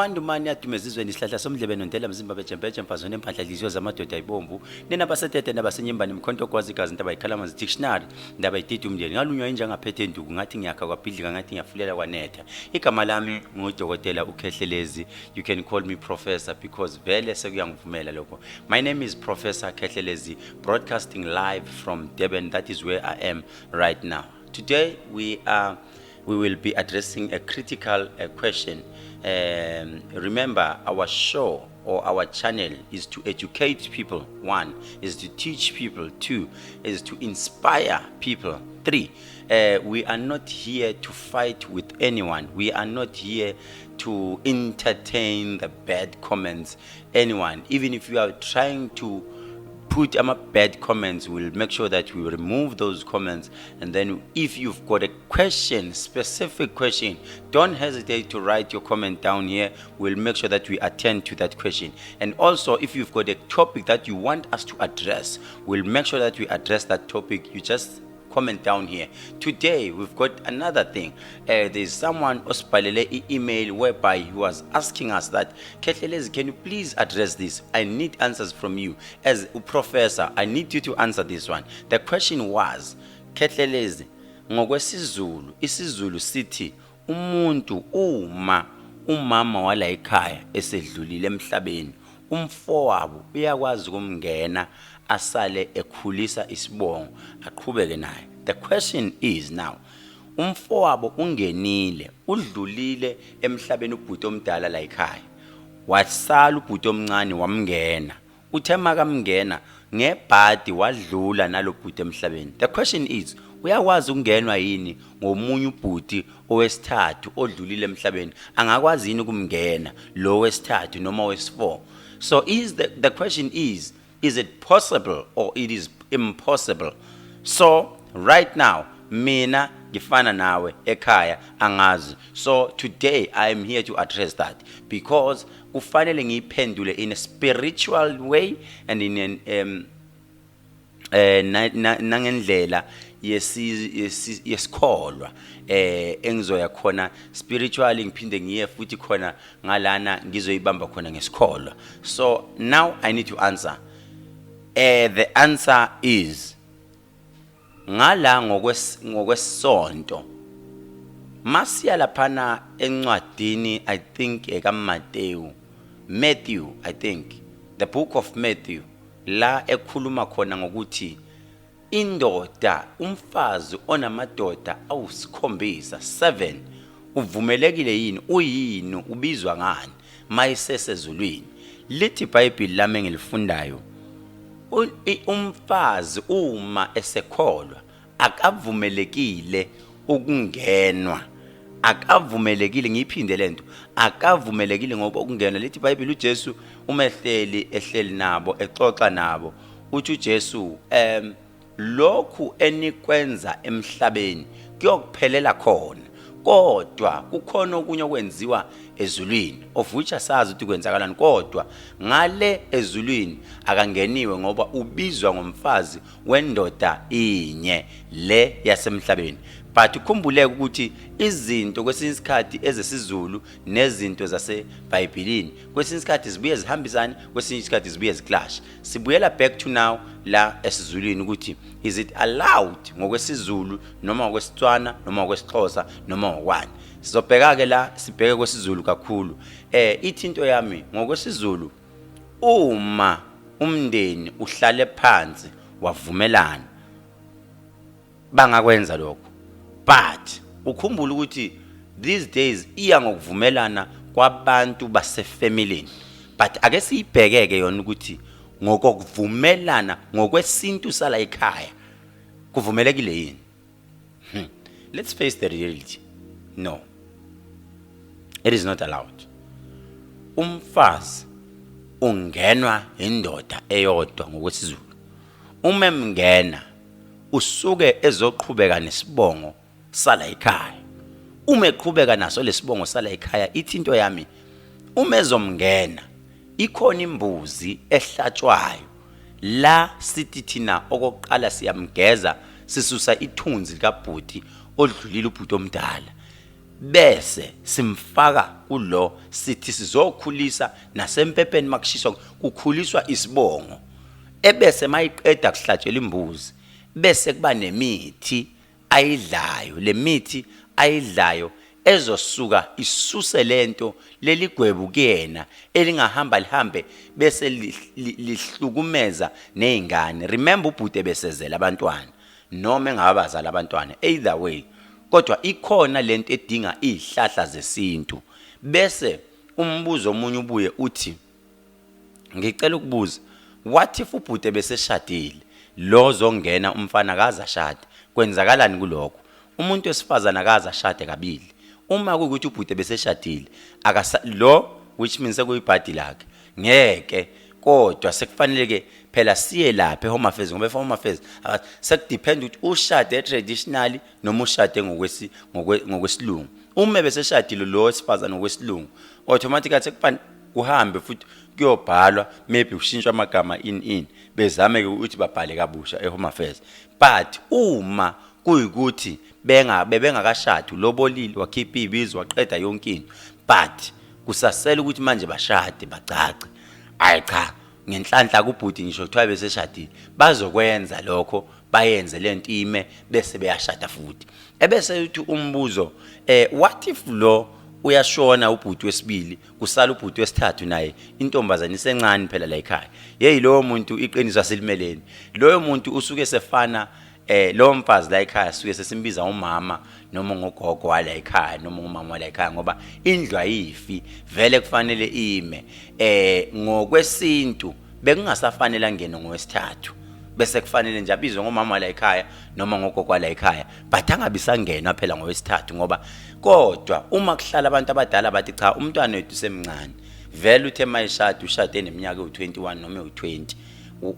Ndumandumane yadumezizweni isihlahla somdlebe nondela mzimba bejembeje mfazweni empahla dliziyo zamadoda ayibomvu nina basetete nabasenyembane mkhonto ogwazi igazi ntaba yikhalamanzi dictionary ndaba idida umndeni ngalunywa inja ngaphethe induku ngathi ngiyakha kwabhidlika ngathi ngiyafulela kwanetha. Igama lami ngudokotela uKhehlelezi. You can call me professor because vele sekuyangivumela lokho. My name is Professor Khehlelezi, broadcasting live from Durban. That is where I am right now. Today we will be addressing a critical question. Remember, our show or our channel is to educate people. One is to teach people. Two is to inspire people. Three, we are not here to fight with anyone. We are not here to entertain the bad comments. Anyone, even if you are trying to put ama bad comments, we'll make sure that we remove those comments. And then if you've got a question, specific question, don't hesitate to write your comment down here. We'll make sure that we attend to that question. And also, if you've got a topic that you want us to address, we'll make sure that we address that topic. You just comment down here. Today we've got another thing. There's someone osibhalele i-email whereby he was asking us that, "Khehlelezi, can you please address this? I need answers from you as a professor. I need you to answer this one." The question was, "Khehlelezi, ngokwesiZulu, isiZulu sithi umuntu uma umama wala ekhaya esedlulile emhlabeni, umfowabo uyakwazi ukumngena asale ekhulisa isibongo aqhubeke naye." The question is now, umfowabo ungenile, udlulile emhlabeni ubhuti omdala la ekhaya, wasala ubhuti omncane wamngena. Uthe makamngena ngebhadi wadlula nalo bhuti emhlabeni. The question is, uyakwazi ukungenwa yini ngomunye ubhuti owesithathu odlulile emhlabeni? Angakwazi yini ukumngena lo wesithathu noma wesi-4? So is the question is it possible or it is impossible? So right now mina ngifana nawe ekhaya angazi. So today I am here to address that because kufanele ngiyiphendule in a spiritual way and in an nangendlela yesikholwa engizoya khona spiritually, ngiphinde ngiye futhi khona ngalana ngizoyibamba khona ngesikholwa. So now I need to answer. The answer is, ngala ngokwesonto, masiya laphana encwadini, I think ekaMateyu, Matthew, I think the book of Matthew, la ekhuluma khona ngokuthi indoda, umfazi onamadoda awusikhombisa, 7, uvumelekile yini, uyini, ubizwa ngani mayisesezulwini. Lithi iBhayibheli lami engilifundayo, umfazi uma esekholwa akavumelekile ukungenwa, akavumelekile. Ngiyiphinde lento, akavumelekile ngoba ukungenwa. Lithi iBhayibheli, uJesu uma ehleli nabo, exoxa nabo, uthi uJesu, "Lokhu enikwenza emhlabeni kuyokuphelela khona, kodwa kukhona okunye okwenziwa ezulwini," of which asazi ukuthi kwenzakalani, kodwa ngale ezulwini akangeniwe ngoba ubizwa ngomfazi wendoda inye le yasemhlabeni. But ukhumbuleke ukuthi izinto kwesinye isikhathi ezesiZulu nezinto zaseBhayibhelini kwesinye isikhathi zibuye zihambisane, kwesinye isikhathi zibuye ziclash. Sibuyela back to now la esiZulwini ukuthi is it allowed ngokwesiZulu noma ngokwesiTswana noma ngokwesiXhosa noma ngokwani. Sizobheka ke la, sibheke kwesiZulu kakhulu. Ithi into yami ngokwesiZulu, uma umndeni uhlale phansi wavumelana, bangakwenza lokho. But ukhumbule ukuthi these days iya ngokuvumelana kwabantu basefamilini. But ake siyibhekeke yona ukuthi ngokokuvumelana ngokwesintu sala ekhaya kuvumelekile yini. Let's face the reality: no, it is not allowed. Umfazi ungenwa indoda eyodwa ngokwesiZulu. Uma emngena usuke ezoqhubeka nesibongo sala ekhaya. Uma eqhubeka naso lesibongo sala ekhaya, ithi into yami, uma ezomngena ikhona imbuzi ehlatshwayo la. Sithi thina okokuqala siyamgeza, sisusa ithunzi likabhuti odlulile, ubhuti omdala. Bese simfaka kulo, sithi sizokhulisa nasempepeni. Makushiswa kukhuliswa isibongo, ebese mayiqeda kuhlatshelwa imbuzi, bese kuba nemithi ayidlayo. Le mithi ayidlayo ezosuka isuse lento, leligwebu kuyena elingahamba lihambe bese lihlukumeza nezingane. Remember, ubhuti besezela abantwana noma engabazali abantwana, either way, kodwa ikhona lento edinga izihlahla zesintu. Bese umbuzo omunye ubuye uthi, ngicela ukubuza, what if ubhuti beseshadile, lo zongena umfana akaze ashade, kwenzakalani kulokho? Umuntu wesifazane akaze ashade kabili. Uma kuyukuthi ubhuti beseshadile akasa lo, which means sekuyibhadi lakhe, ngeke. Kodwa sekufanele ke phela siye lapha eHome Affairs, ngoba eHome Affairs sekudepend ukuthi ushade traditionally noma ushade ngokwesilungu. Uma beseshadile lo wesifazane ngokwesilungu, automatically sekufanele kuhambe futhi kuyobhalwa, maybe kushintshwa amagama in bezame ke ukuthi babhale kabusha eHome Affairs. But uma kuyikuthi benga bebengakashadi, ulobolile, wakhipha ibizo, waqeda yonke into, but kusasela ukuthi manje bashade bacace, ayi cha, ngenhlanhla kubhuti, ngisho kuthiwa beseshadile, bazokwenza lokho, bayenze lento ime, bese beyashada futhi. Ebese uthi umbuzo, what if lo uyashona ubhuti wesibili, kusala ubhuti wesithathu naye, intombazane isencane phela la ekhaya? Hey, lowo muntu, iqiniso asilimeleni, loyo muntu usuke sefana lowo mfazi la ekhaya suke sesimbiza umama noma ngogogo wala ekhaya noma umama wala ekhaya, ngoba indlu ayifi vele, kufanele ime. Ngokwesintu bekungasafanele angene ngowesithathu, bese kufanele nje abizwe ngomama la ekhaya noma ngogogo wala ekhaya, but angabi sangenwa phela ngowesithathu. Ngoba kodwa uma kuhlala abantu abadala bathi, cha, umntwana wethu semncane vele, uthe mayishada ushade neminyaka ewu-21 noma ewu-20,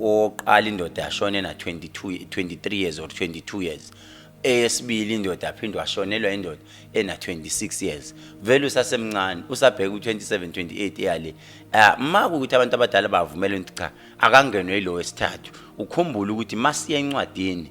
oqala indoda yashona ena-22, 23 years or 22 years, eyesibili indoda aphinde washonelwa indoda ena-26 years, vele usasemncane, usabheka u-27, 28 eyale. Ma kuwukuthi abantu abadala bavumela ukuthi cha, akangenwe yilo wesithathu, ukhumbule ukuthi masiya encwadini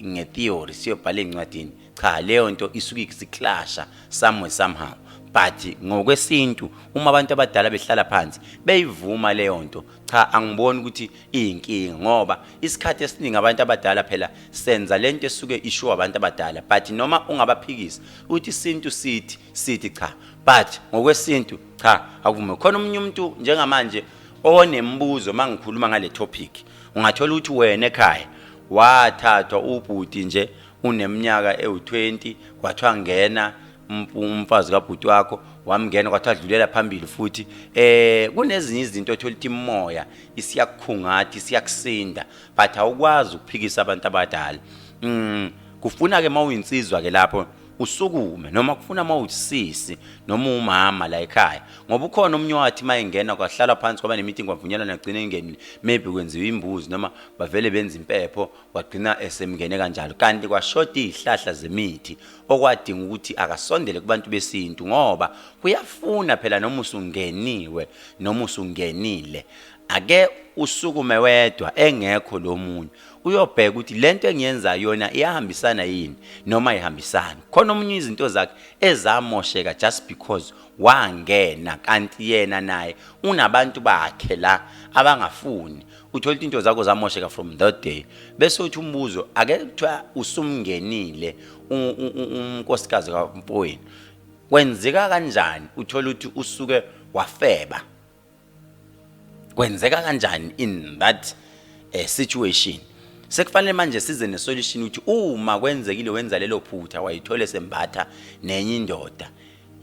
ngetheory, siyobhala encwadini, cha, leyo nto isuke isiclasha somewhere somehow. But ngokwesintu, uma abantu abadala behlala phansi beyivuma leyo nto, cha, angiboni ukuthi iyinkinga, ngoba isikhathi esiningi abantu abadala phela senza lento esuke ishiwo abantu abadala. But noma ungabaphikisa uthi isintu sithi cha, but ngokwesintu cha, akuvume. Khona omunye umuntu njengamanje onembuzo mangikhuluma ngale topic. Ungathola ukuthi wena ekhaya wathathwa ubhuti nje uneminyaka ewu-20, kwathiwa ngena umfazi kabhuti wakho, wamngena, kwathiwa dlulela phambili futhi. Kunezinye izinto othola ukuthi imoya isiyakukhungathi, isiyakusinda, but awukwazi ukuphikisa abantu abadala. Kufuna ke mawuyinsizwa ke lapho usukume, noma kufuna mawusisi noma umama la ekhaya, ngoba ukhona omunye wathi mayengena kwahlala phansi, kwaba nemeeting, kwavunyelwana, nagcina engenile, maybe kwenziwa imbuzi noma bavele benza impepho, wagcina esemngene kanjalo, kanti kwashoda izihlahla zemithi okwadinga ukuthi akasondele kubantu besintu, ngoba kuyafuna phela noma usungeniwe noma usungenile, ake usukume wedwa engekho lo munye, uyobheka ukuthi lento engiyenzayo yona iyahambisana yini noma ayihambisani. Khona omunye izinto zakhe ezamosheka just because wangena, kanti yena naye unabantu bakhe la abangafuni. Uthola ukuthi into zakho zamosheka from that day. Bese uthi umbuzo, ake kuthiwa usumngenile unkosikazi kamfowenu, kwenzeka kanjani uthola ukuthi usuke wafeba? Kwenzeka kanjani in that situation? Sekufanele manje size nesolution ukuthi uma kwenzekile wenza lelo phutha, wayithole sembatha nenye indoda,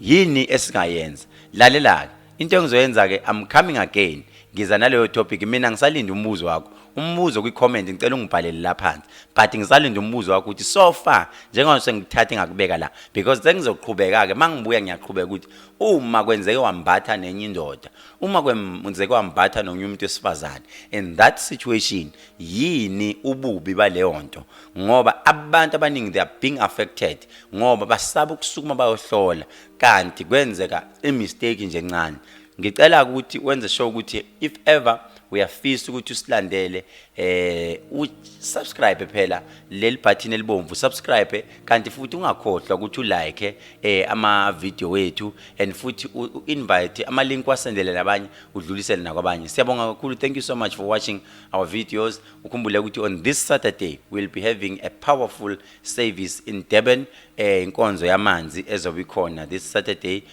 yini esingayenza? Lalela ke, into engizoyenza ke, I'm coming again, ngiza naleyo topic. Mina ngisalinda umbuzo wakho, umbuzo kwi-comment, ngicela ungibhalele la phansi, but ngisalinda umbuzo wakho ukuthi so far njengoba sengikuthatha ngakubeka la, because sengizoqhubeka-ke uma ngibuya, ngiyaqhubeka ukuthi uma kwenzeke wambatha nenye indoda, uma kwenzeke wambatha nomunye umuntu wesifazane, in that situation yini ububi baleyo nto? Ngoba abantu abaningi, they are being affected ngoba basaba ukusukuma bayohlola, kanti kwenzeka imistake nje encane. Ngicela ukuthi wenze sure ukuthi if ever Uyafisa ukuthi usilandele, usubscribe phela leli button elibomvu, subscribe, kanti futhi ungakhohlwa ukuthi ulike ama video wethu and futhi invite ama link, wasendele nabanye, udlulisele nakwabanye. Siyabonga kakhulu. Thank you so much for watching our videos. Ukhumbule ukuthi on this Saturday we'll be having a powerful service in Durban, inkonzo yamanzi ezobe ikhona this Saturday,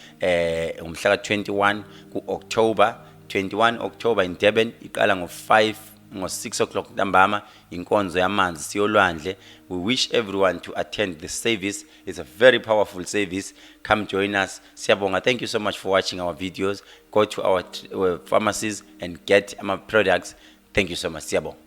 umhla ka21 kuOctober, 21 October in Durban. Iqala ngo5, ngo6 o'clock ntambama, inkonzo yamanzi siyolwandle. We wish everyone to attend the service. It's a very powerful service. Come join us. Siyabonga. Thank you so much for watching our videos. Go to our pharmacies and get our products. Thank you so much. Siyabonga.